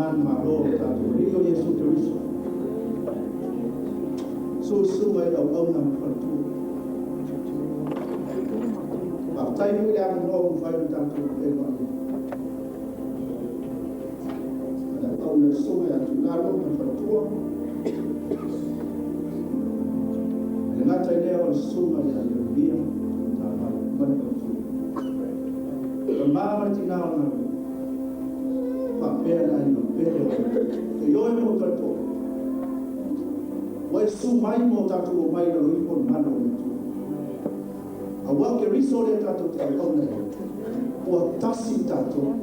manumalo o tatou Alii o Iesu Keriso. Susuga i auauna ma faletua. Faafetai foi le avanoa ua mafai ona tatou feiloai ai. Ma le auauna le susuga ia Tuilalo ma le faletua. E le gata i lea o le susuga ia Ieremia Tuitavai ma le faletua. Tama ma le tina o le galuega, faapea le aiga pele o le Atua. Te ioe ma ou talitonu, ua e susu mai ma o tatou omai i lalo ifo o le malu o le Atua. Aua o Keriso lea tatou te auauna i ai, ua tasi i tatou,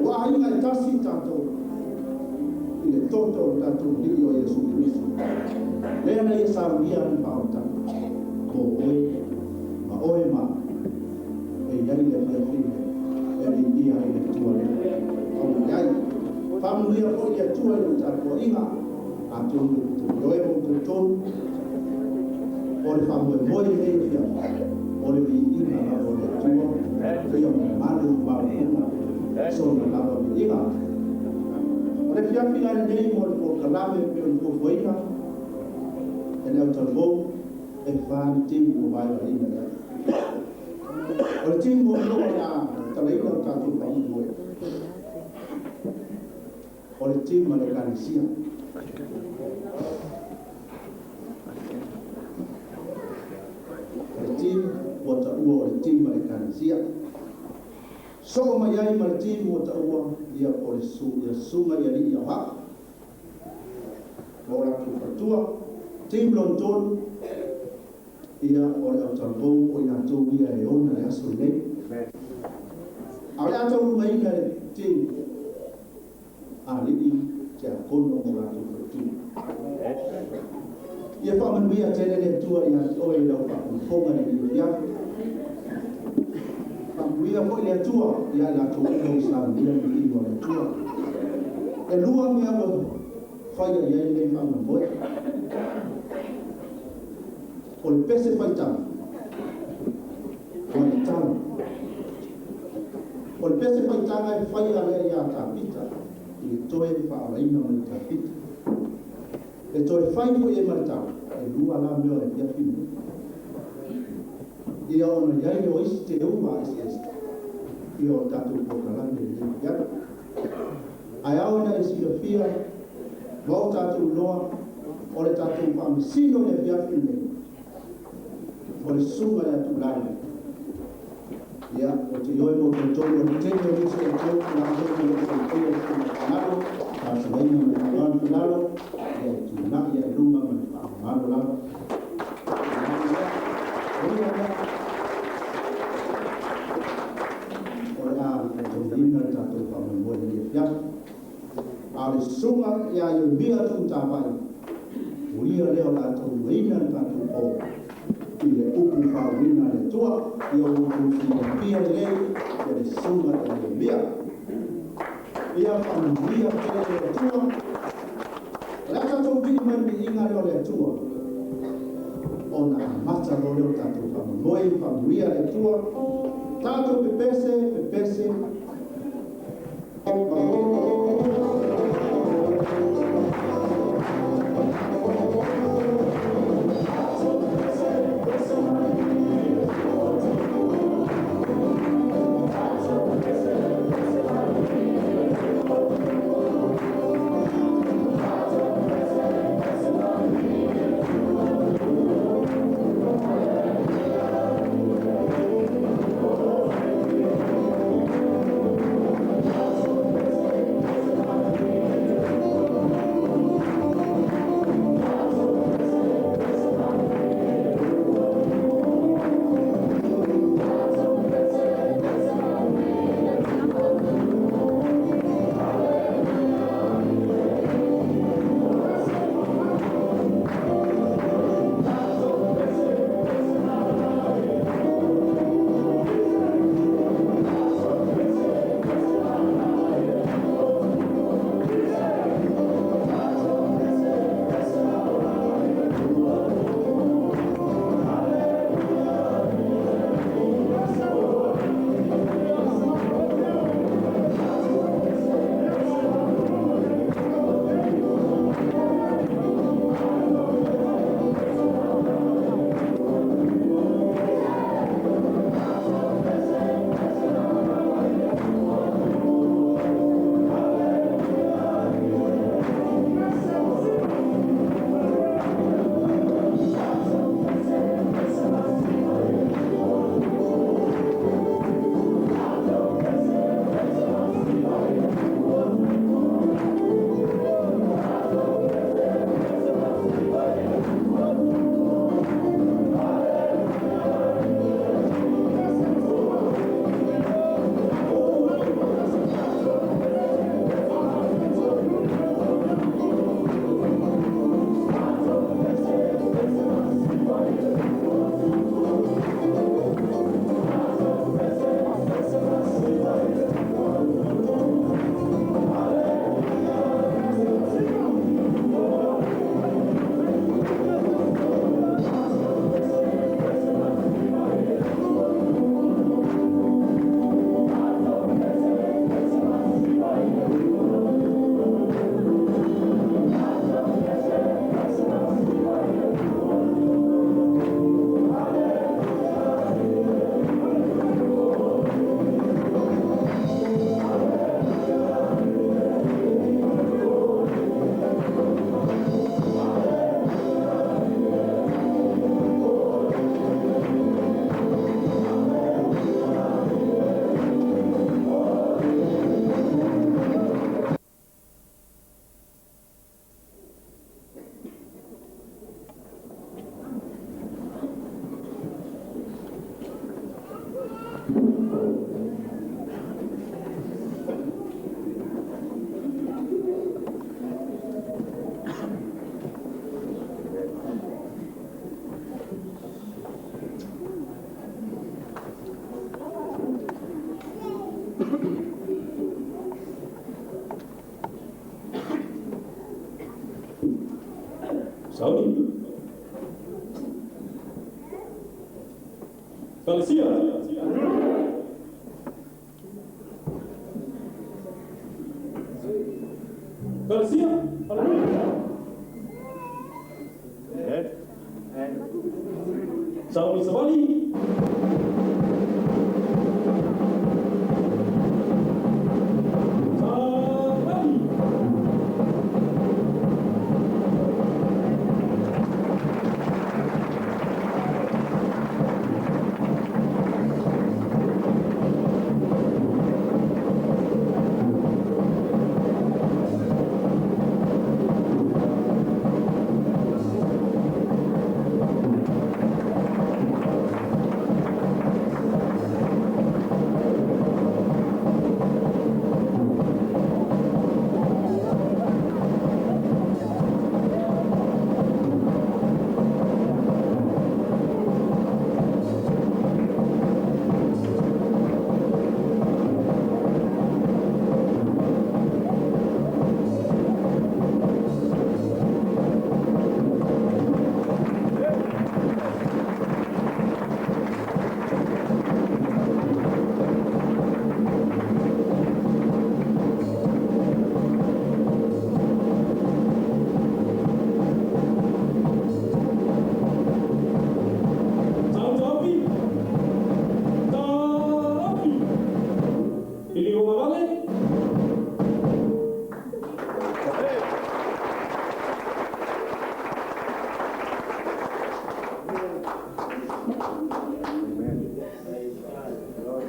ua aiga e tasi i tatou i le toto o le tatou Alii o Iesu Keriso. Lea na ia saunia le faaolataga mo oe ma oe ma au. E i ai le afiafi e viia ai le Atua lea. Aua ai. Faamanuia foi le Atua i le tapuaiga, atonu e te ioe ma ou talitonu o le faamoemoe i lenei afiafi, o le viiga lava o le Atua, ia mamalu maualuga sona lava viiga. O le afiafi la lenei mo le polokalame e pei ona fuafuaina e le autalavou, e fa ni timu ua vaevaeina i ai. O le timu muamua o le a tatalaina o tatou faamoemoe, o le timu a le Ekalesia. O le timu ua taua o le timu a le Ekalesia. Soo mai ai ma le timu ua taua ia po o le ia susuga i alii aoao ma o latou faletua. Timu lona tolu, ia o le autalavou o i latou ia e ona le aso lenei. A o le a taulimaina e le timu alii tiakono ma o latou faletua. Ia faamanuia tele le Atua ia te oe i lau faafogafoga i lenei afiafi. Faamanuia foi le Atua ia i latou uma ua saunia le viiga o le Atua. E lua mea ua faia i ai lenei faamoemoe. O le pese faitaga ma le talo. O le pese faitaga e faia lea ia Tapita i le toe faaolaina mai o Tapita. E toe fai foi e ma le talo, e lua la mea o le afiafi lenei. Ia ona i ai lea o isi teuga eseese ia o le tatou polokalame i lenei afiafi. Ae ao ina e silafia ma o tatou iloa o le tatou faamasino i le afiafi lenei, o le susuga ia Tuilalo. Ia, ou te ioe ma ou talitonu o le tele o nisi o outou o le a foi e le o faifaia le susuga ia Tuilalo, talosagaina ma le faaaloalo Tuilalo, ia e tulai ae i luma ma le faaaloalo lava. O ia lea, o le a totogiina le tatou faamoemoe i lenei afiafi. A o le susuga ia Ieremia Tuutavai, o ia lea o le a taulimaina le tatou po i le upu faauuina a le Atua. Ia ua outou silafia lelei ia le susuga ia Ieremia. Ia faamanuia tele le Atua. O le a tatou vili mai le viiga lea o le Atua, ona amata loa lea o le tatou faamoemoe, faamanuia le Atua. Tatou pepese, pepese. Sauni. Ekalesia. Ekalesia. Sauni savali. Savali.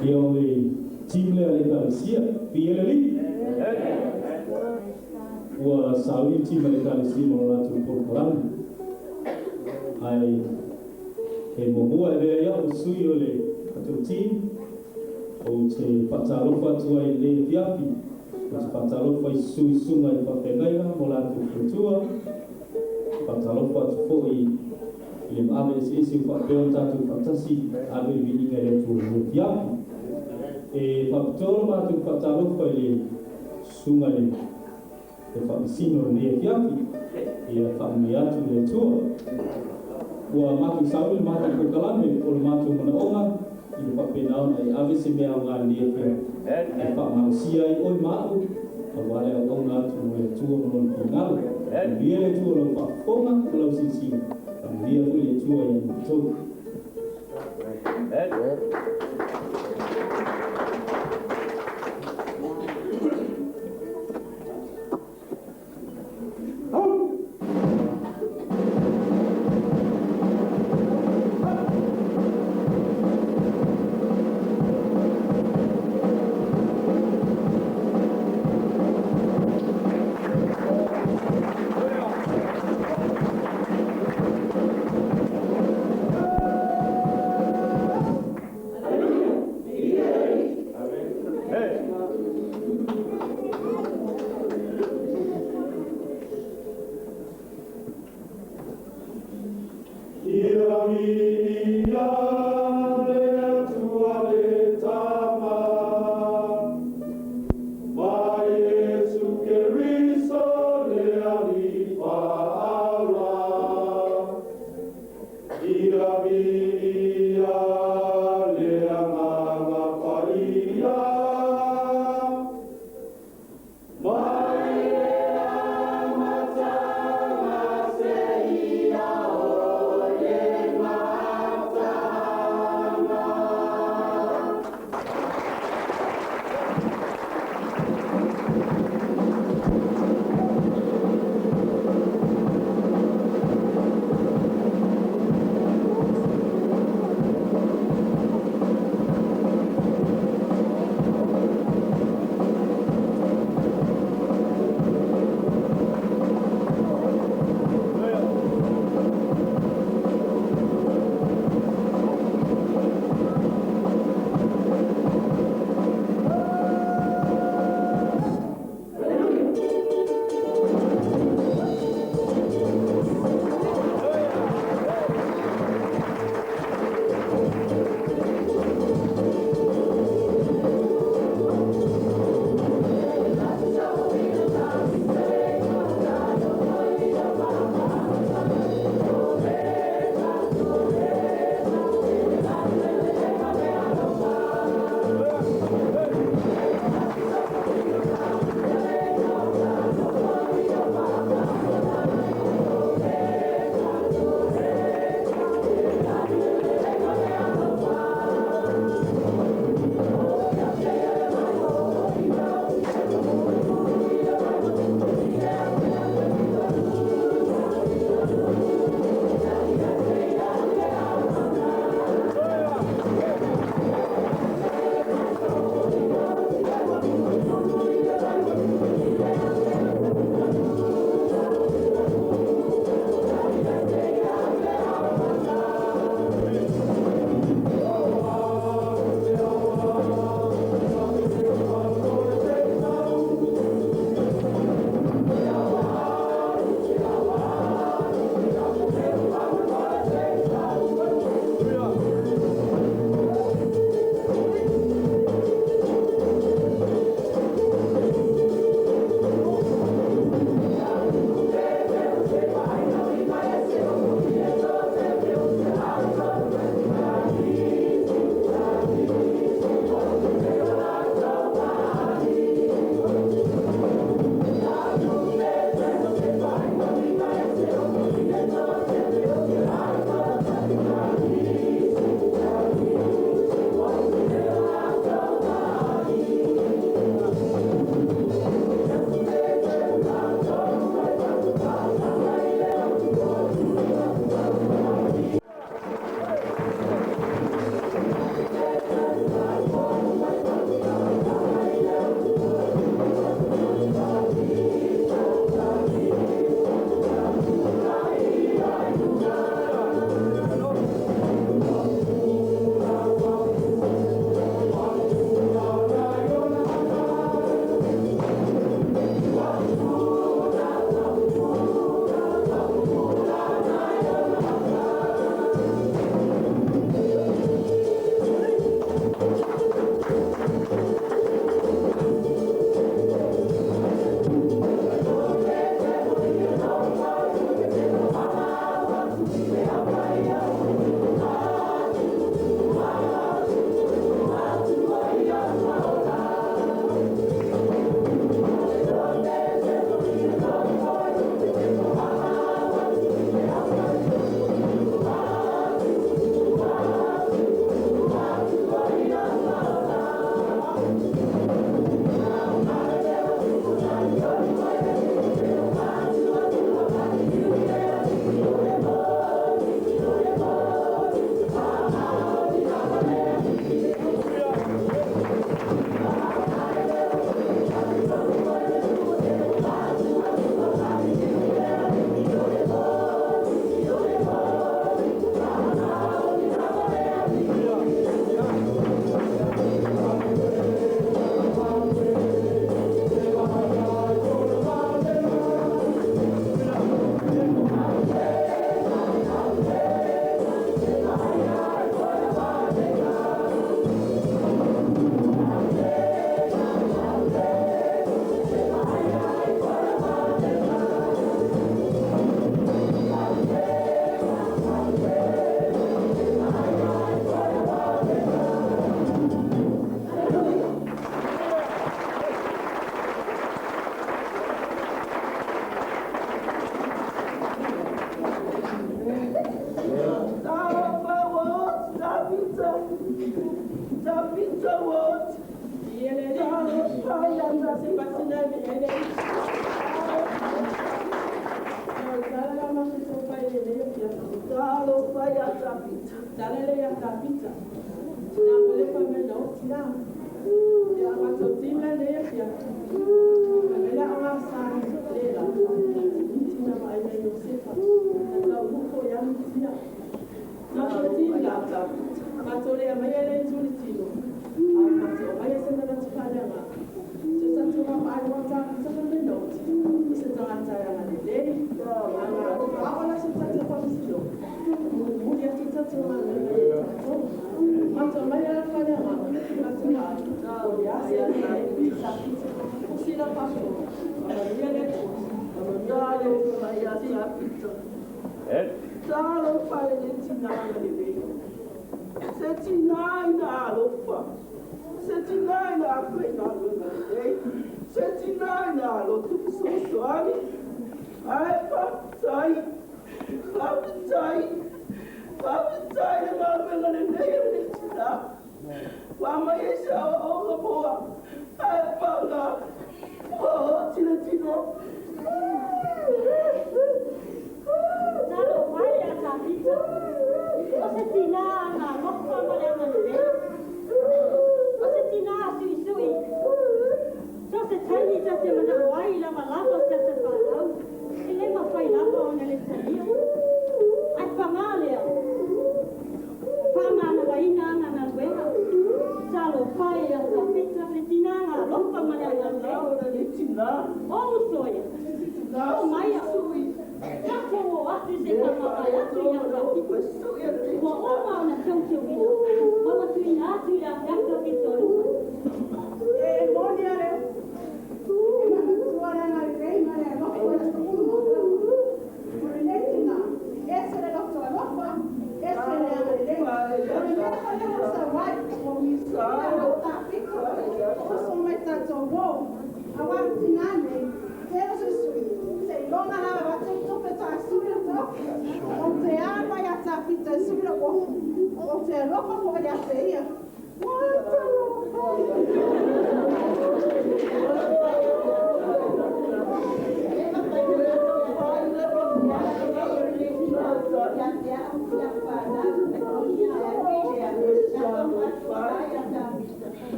Ia o le team lea le Ekalesia, PLL. Ua sauni team a le Ekalesia mo lo latou polokalame. Ae e muamua e avea ai a'u sui o le tatou team, ou te fa'atalofa atu ai i lenei afiafi. Ou te fa'atalofa i susu i susuga i fa'afeagaiga mo latou faletua. Fa'atalofa atu fo'i i le maave eseese ua fa'apea ona tatou fa'atasi ave le viiga i le Atua i lenei afiafi. E fa'apitoa lo matou fa'atalofa i le susuga i le fa'amasino o lenei afiafi. Ia fa'amanuia atu le Atua. Ua matou sauni le matou polokalame o le matou manaoga ina fa'apena ona e ave se mea aogā i lenei afiafi e fa'amalosia ai oe ma a'u auā le auauna atu mo le Atua ma lona finagalo. Manuia le Atua lau fa'afofoga ma lau silasila. Faamanuia foi le Atua ia matou.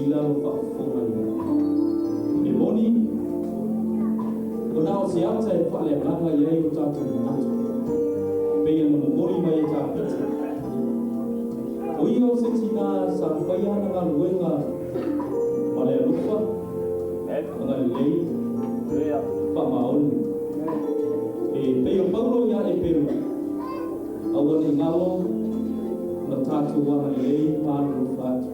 silasila ma faafofoga i ai. E moni, ona o se ata e faaleagaga i ai o tatou manatu, pei ona momoli mai e Tapita. O ia o se tinā sa faia ana galuega ma le alofa, agalelei, faamaoni. E pei o Paulo ia Eperu, aua ne i galo ona tatou agalelei ma alolofa atu.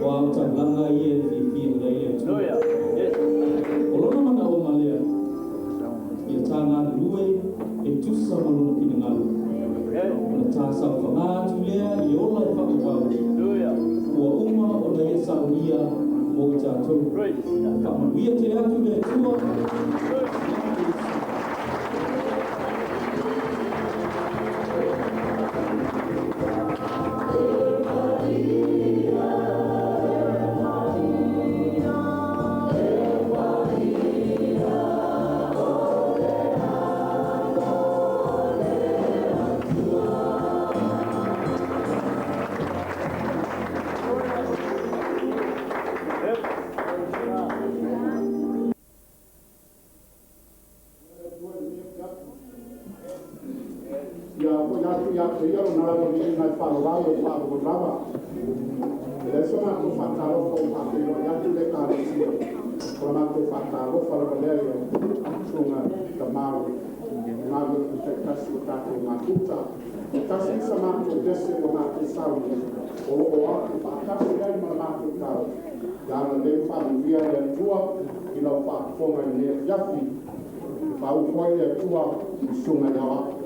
Aua o taulaga ia e fiafia i ai le Atua. O lona manaoga lea, ia ta galulue e tusa ma lona finagalo, ona ta saofaga atu lea i ola e faaauau ua uma ona ia saunia mo i tatou. Faamanuia tele atu le Atua. Ia foi atu ia te ia o na lava viiga e faalalau e faalavolava. E leai so matou faatalofa ua faafeiloai atu le Ekalesia, o la matou faatalofa lava lea i lau Susuga Tama o le galuega taitasi o tatou mafuta. E tasi sa matou pese ua matou saunia, o lo o atu faatasi ai ma la matou tau. Ia agalelei ma faamanuia le Atua i lau faafofoga i lenei afiafi. E faauu foi le Atua i susuga i aoao.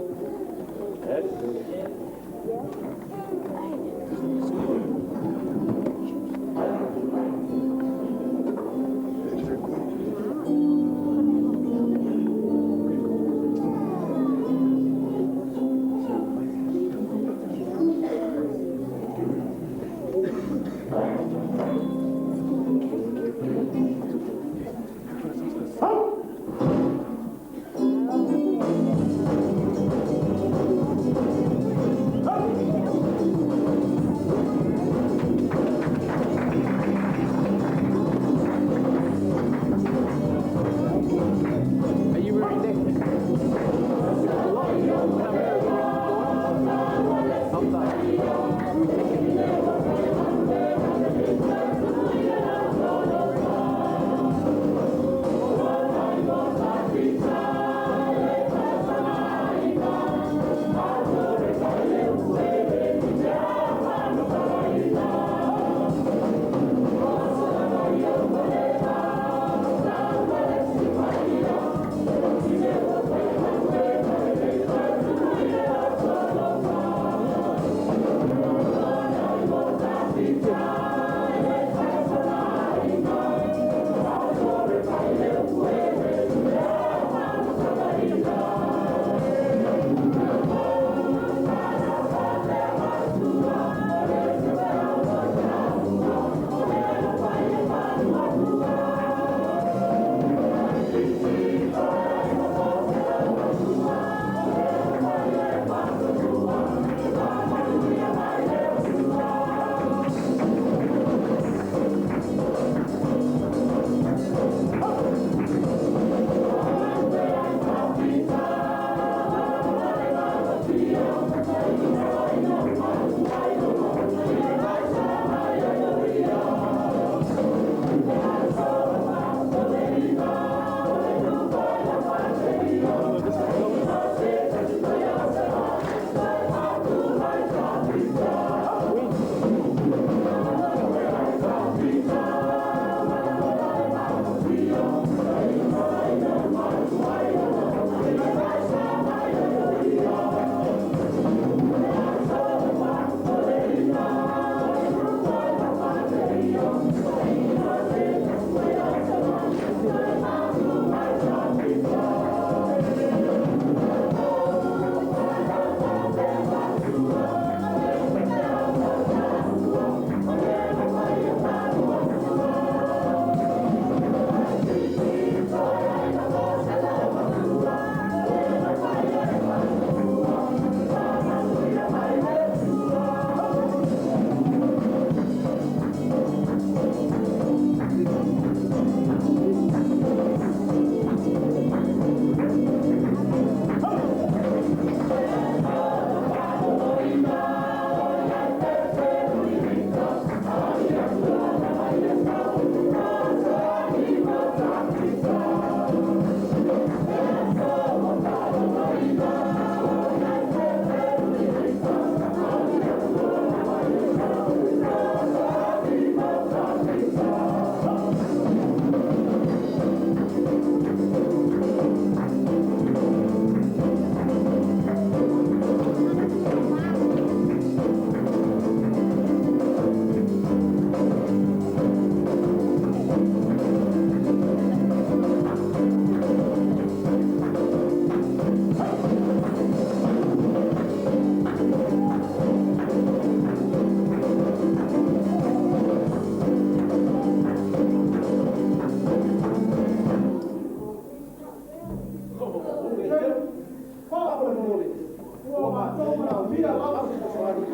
matou manaomia lau fesoasoani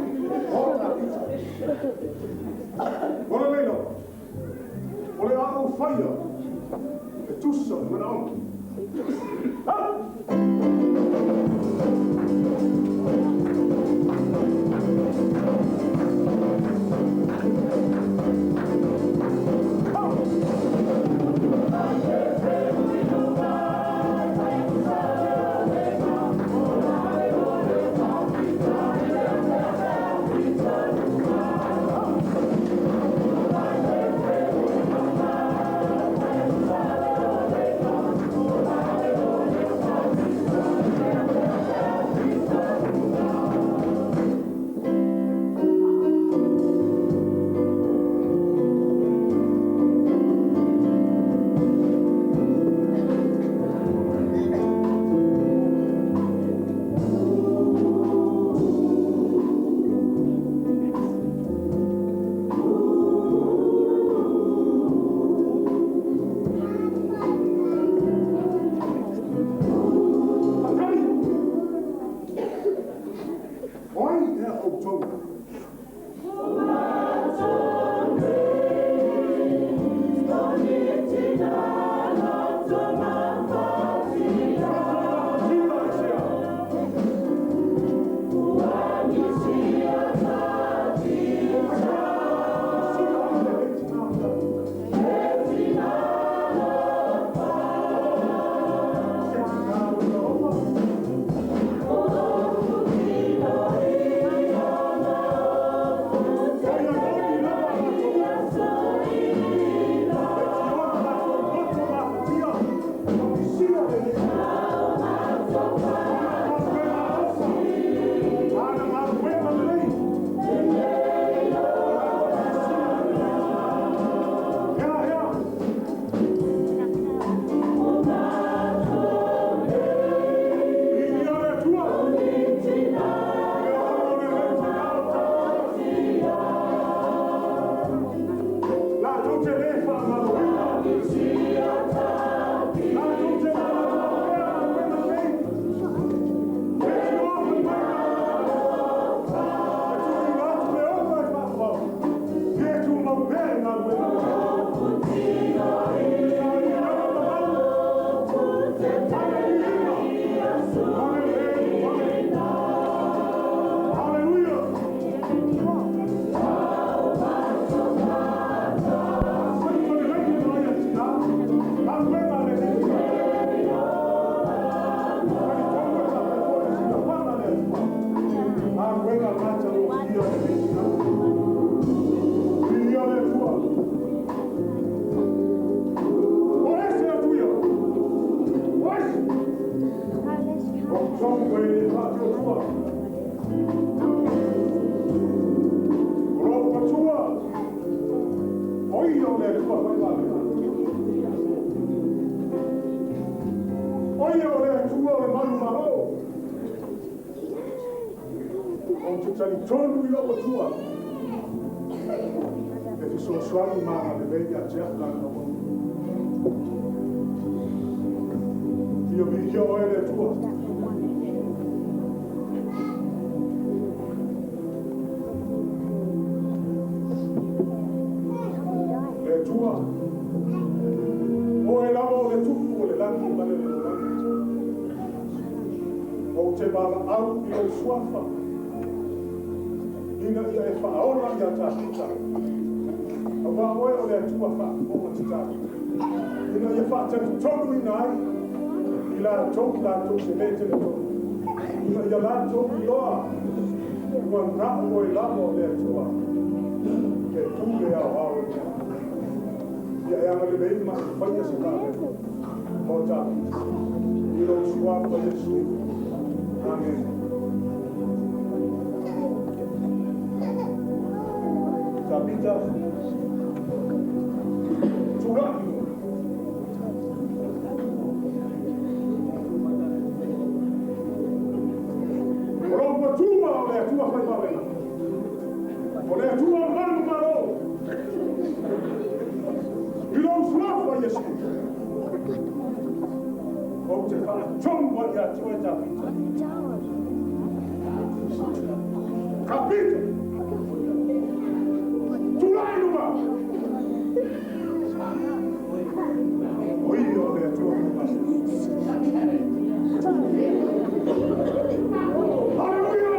mo Tavita. O lenei lava, o le a ou faia e tusa o manaoga. Tonu i lou Atua e fesoasoani ma agalelei ia te au lana auauna. Fia viia oe le Atua. Le Atua, oe lava o le tupu o le lagi ma le lalolagi. Ou te valaau i lou suafa ina ia e faaola ia Tavita. Auā oe o le Atua faafofoga tatau. Ina ia faatalitonu ai i latou te lē teletonu. Ina ia latou iloa ua nao oe lava o le Atua e pule aoao e mea. Ia e agalelei ma e faia se galuega mo Tavita. I lou suafa Iesu. Amen. Tavita, tula'i. O lou Atua o le Atua faimavega. O le Atua malu malo. I lou suafa Iesu. Ou te faatonu ai ia te oe Tavita. Kapita. Tulai luma. O ia o le Atua Hallelujah!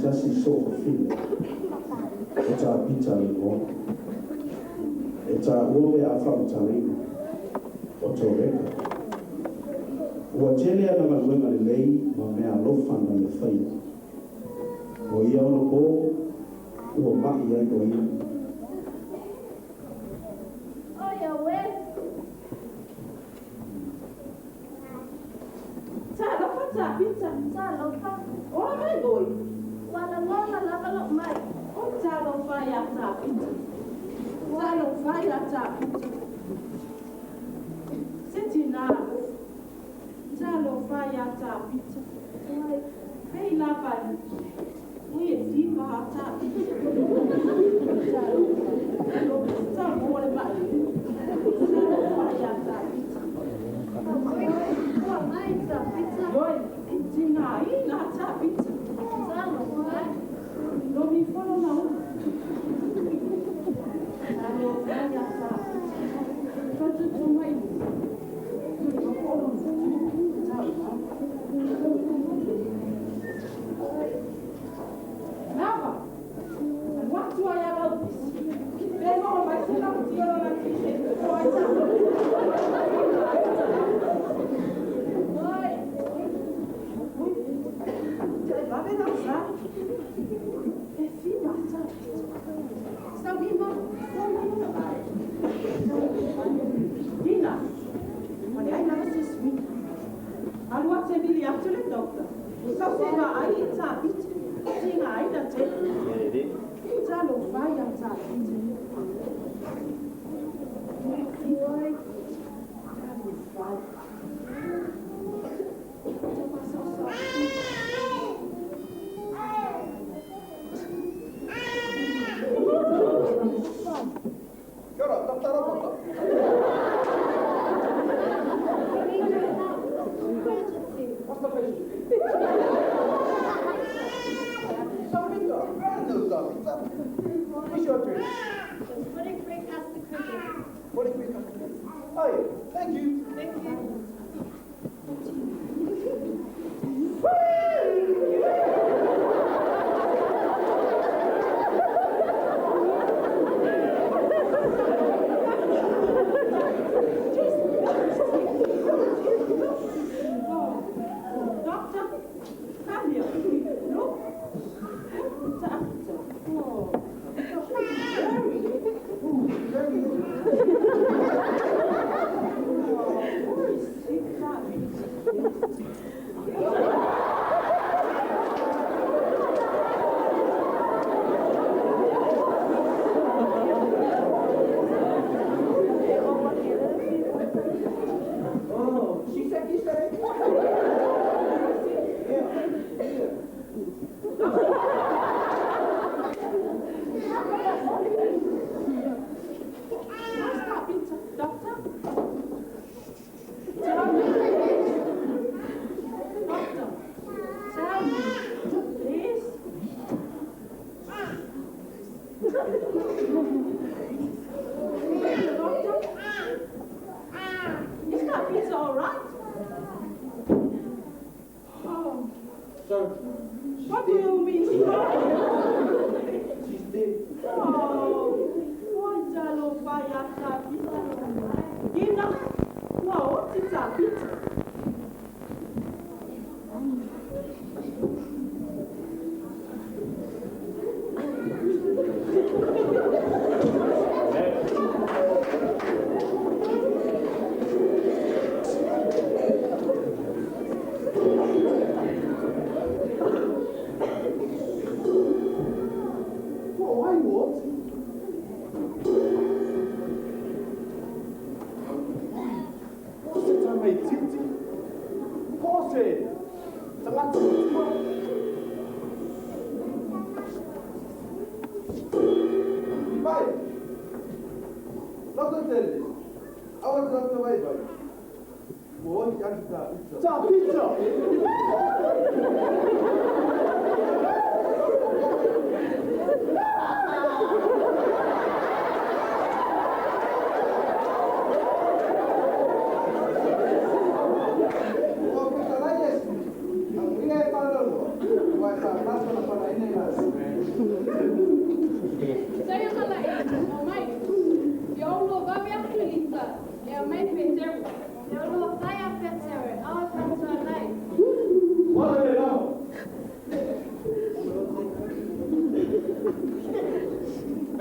tasi so fine. E tā pita le ngoa. E tā uope a whautaleina. O tō reka. Ua tele ana maluenga le lei ma mea alofa na le whaia. O ia ono pō, ua mai ai o ia. Oia we. Talofa tā pita. Talofa. Ola mai goi. Wala ngona lava lo mai. O talofa ia tā pita. Talofa ia tā pita. Se tina alofa. Talofa ia tā pita. Hei lava i. Ui e fima a tā pita. Talofa. Talofa mai. Talofa ia tā pita. Ua mai tā pita. Oi, tina i nā tā pita. Talofa. No mi fono na u. Talofa ia tā pita. Whatutu mai. Lava. Watu ai ala upisi. Pelo mai se la tio na tise. Oi ta. Oi. Ui. Te va bene sa. E fi ma ta. Sta bimba. Dina. Ma ne ai lava se sui. Alua te mili atu le doctor. Sa se va ai ta pita. Tinga ai na te. Talofa ia tā pita. Oi. Talofa. Kia ora, tatara pata. What's the patient? Sabita, Sabita. What's your address? 40 Creek after cricket. 40 Creek after cricket. Oh, yeah. Thank you. Thank you. Doctor, come here. Look. Doctor. Oh. Very. Oh, sick, that. Oh, she said you said it. Yeah, yeah. What's that pizza, doctor? Tell me. Doctor, tell me, please. Doctor, is that pizza all right? Oh, So, what do you mean, sorry? she's dead. Oh, oi talofa ia tā pita. Ina, ua oti tā pita. Well, why what? Ko se tā mei titi. Ko se tangata matua. Vai. Doctor Tele. Awa tata vai vai. Mo oti atu tā pizza. Tā pizza!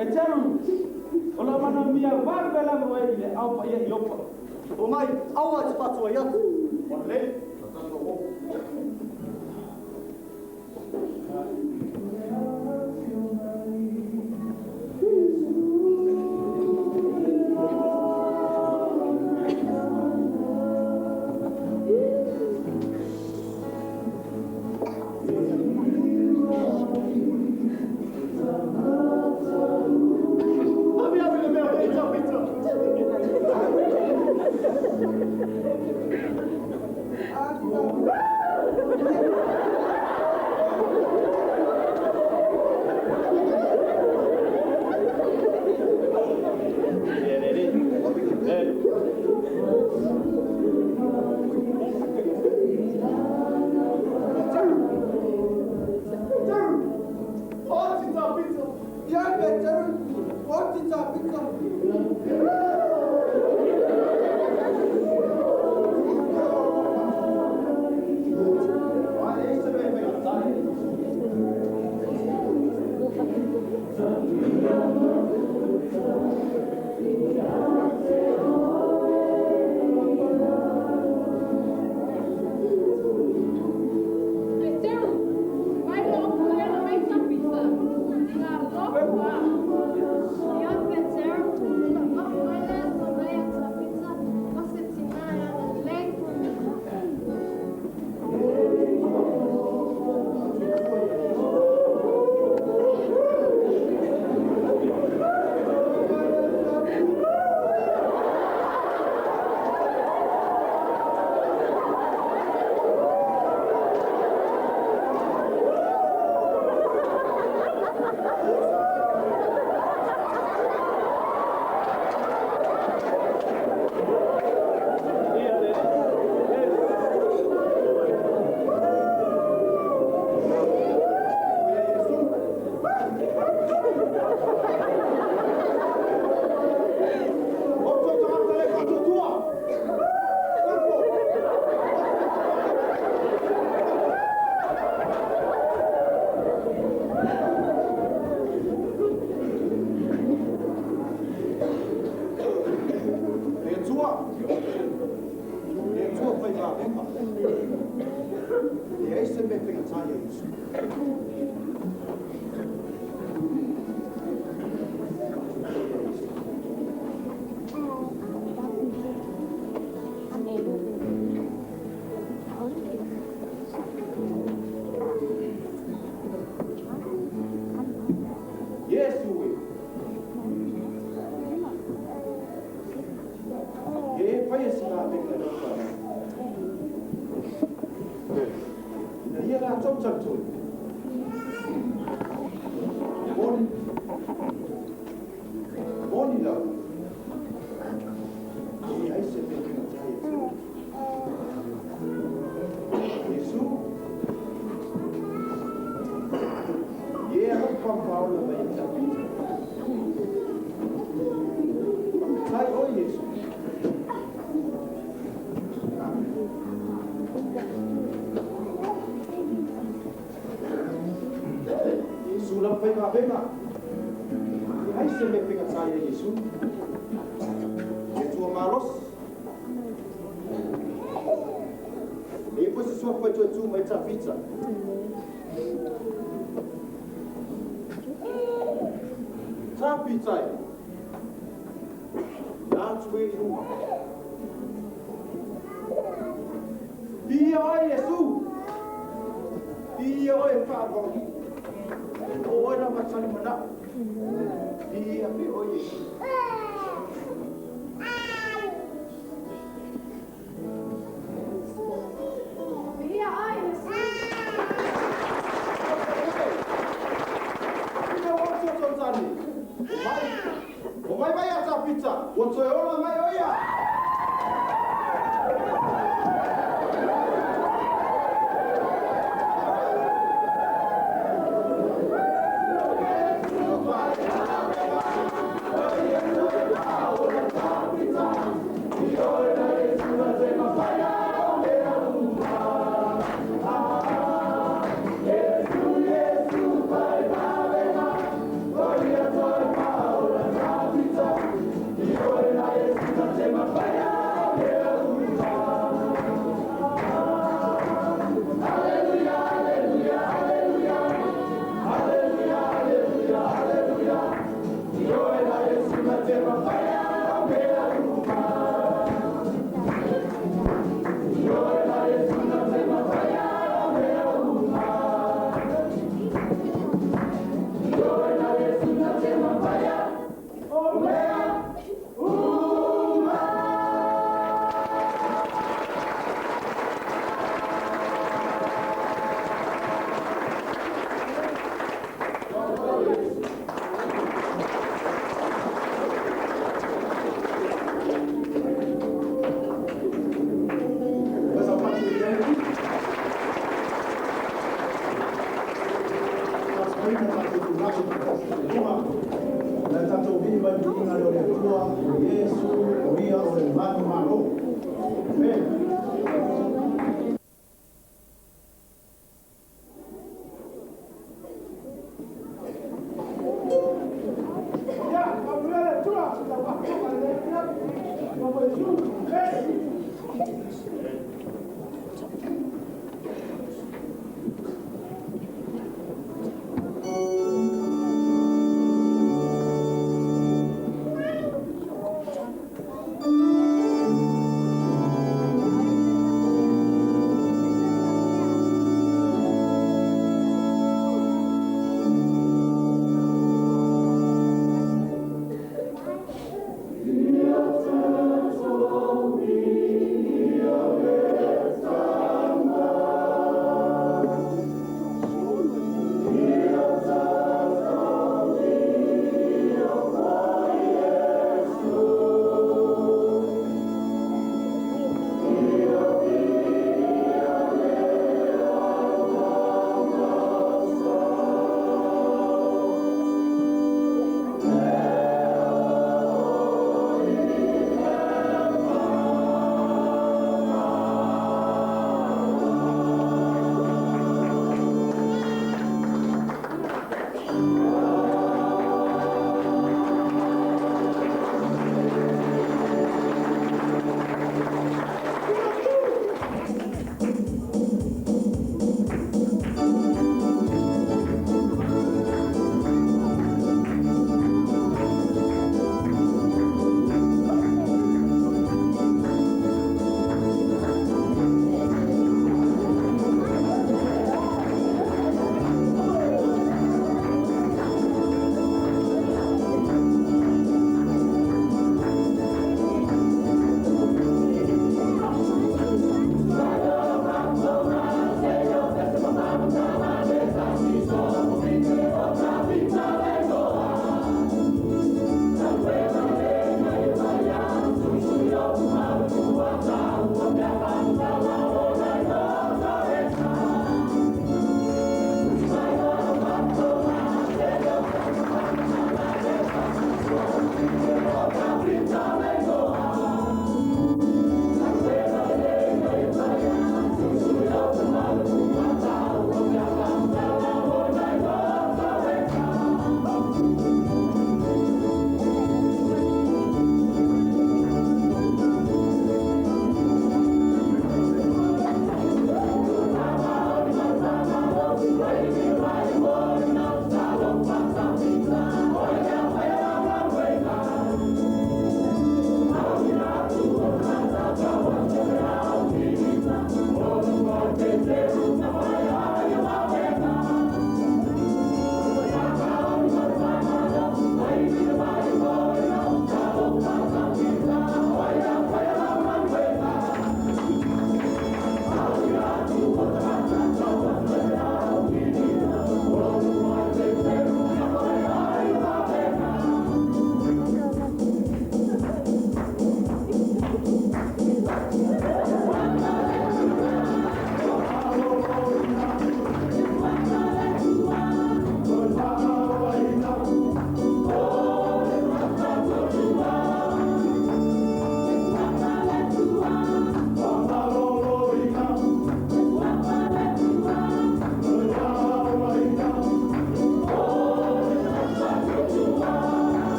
Peteru, o la mana mia vave lava oe i le au paia i opa. O mai, aua te whatua i atu. O le, tatou o. Yesu, Yesu, vai, vai, vai, vai, vai, vai. Ia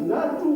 Natu